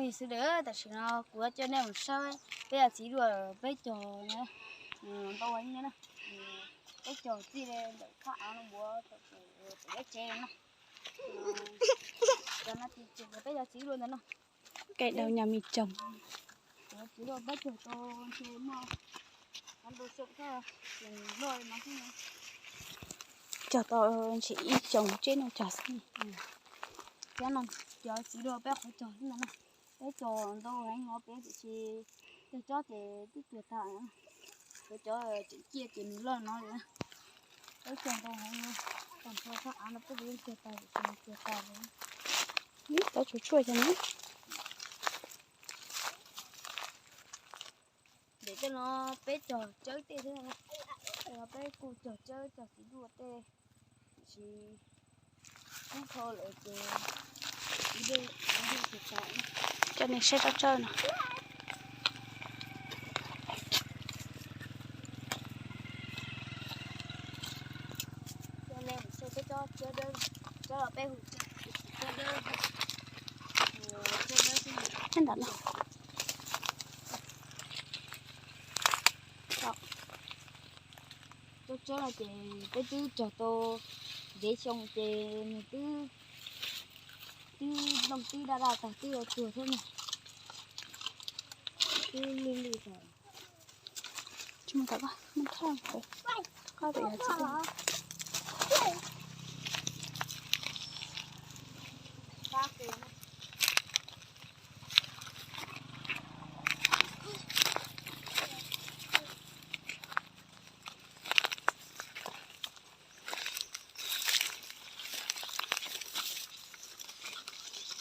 Xwb lawm, tam sim no kuv coj nej mus saib peb cov txiv duaj peb cog ntau heev na. Peb cog txij li ntawm thaj av no mus rau pem deb tsev na. Cov no ces peb cov txiv duaj ntawd no. Cov txiv duaj peb cog tau ntshe muaj ob ntu xyoo thiab, tseem luaj li no thiab. Cog tau ntshe ib xyoos tsib xyoos cog xwb. Thiab no cov txiv duaj peb qhov cog xwb ntag na. Peb cog ntau heev no peb tiam sis cog cob ces twb tuag tag. Cov cov tseem ciaj ces nws loj no li. Peb cog ntau heev no, tag nrho thaj av no peb twb tuag tag, ces nws tuag tag li. Ib tov tsuas tsuaj cov no. Ntawm tej no peb cog tsawb tej thiab no, peb kuj cog tsawb cog txiv duaj tej, tiam sis kub kho lawm ces txiv duaj tsis tau. Coj nej saib tsob tsawb no. Coj nej mus saib peb tsob tsawb dawb, tsob los peb hu tsawb dawb, tsawb dawb xwb. Nyob ntawm no. Tsob tsawb no ces peb twb cog tau ntev xyoo ces nws twb, twb nplooj twb daj daj tag twb yuav tuag thiab na. Twb lwj lwj tag. Tsis mus tom koj, mus thaj, koj tseem yog txiv duaj.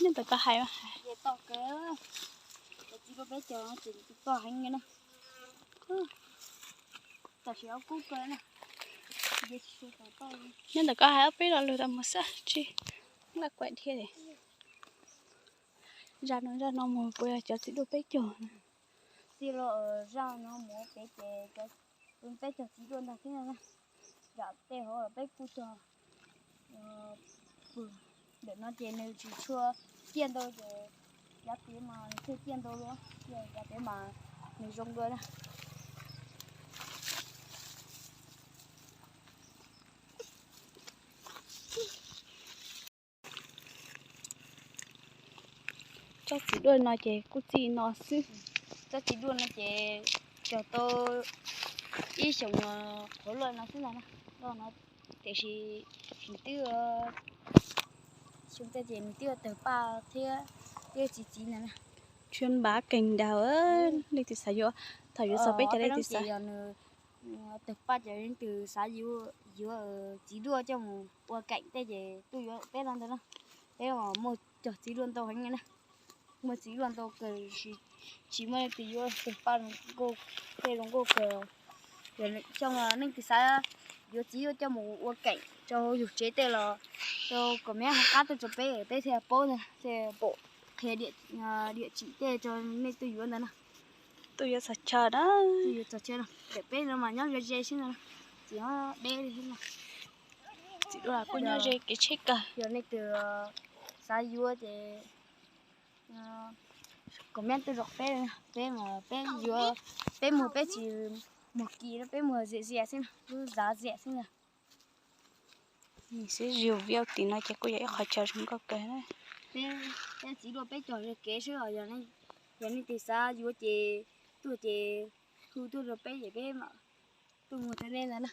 Nej ntawm koj hais, txiv duaj peb cog ces txog heev li na. Tam sim no kub kawg na. Nej ntawm koj hais ob peb lo lus tau mus xwb tsis laj kuam dhia li. Zaj no zaj no mus puas yog cov txiv duaj peb cog na? Txij los zaj no mus pem ces peb cog txiv duaj ntag thiab na. Yam tej hauv peb kuj cog, ntawm no ces nws tsis tshua ciaj ntau ces yav pem mas nws thiaj ciaj ntau dua, yav pem mas nws zoo dua na. Tsob txiv duaj no ces kuj txij no xwb. Tsob txiv duaj no ces cog tau ib xyoos qhuav luaj no xwb ntag na, loj no, tiam sis nws twb, xyoo tej ces nws twb tawg paj thiab, twb txiv txiv ntag na. Tshuav npav keeg daug, leej twg xav yuav, thaum yuav txog peb cov leej twg xav yuav tawg paj ces leej twg xav yuav txiv duaj coj mus ua keem tej ces tuaj yuav peb no ntag na. Peb muaj cog txiv duaj ntau heev na. Muaj txiv duaj ntau kawg, tsis muaj leej twg yuav tawg paj zoo nkauj, tej zoo nkauj kawg. Xyoo leej twg xav yuav txiv duaj coj mus ua keem rau yus tsev tej los rau kom me ab hauv qab tuaj rau peb, peb thiaj paub, thiaj pom qhia diam tsim tej rau nej tuaj yuav ntawd na. Tuaj yuav txog chaw na. Tuaj yuav txog chaw no, peb no mas nyob ze ze xwb no, tsis nyob deb li xwb no. Txiv duaj kuj nyob ze kev tsheb kawg. Yog leej twg xav yuav ces kom me ab tuaj zov peb, peb mas peb yuav, peb muag peb tsis muag kis, peb muag ziam ziam xwb, lub zav ziam xwb ntag. Xib zug viau tim no ces kuj yog ib qhov chaw zoo nkauj kawg. Peb txiv duaj peb cog ze kev xwb os, yog leej twg xav yuav ces tuaj ces hu tuaj rau peb ces peb mam tuaj muag rau nej ntag na.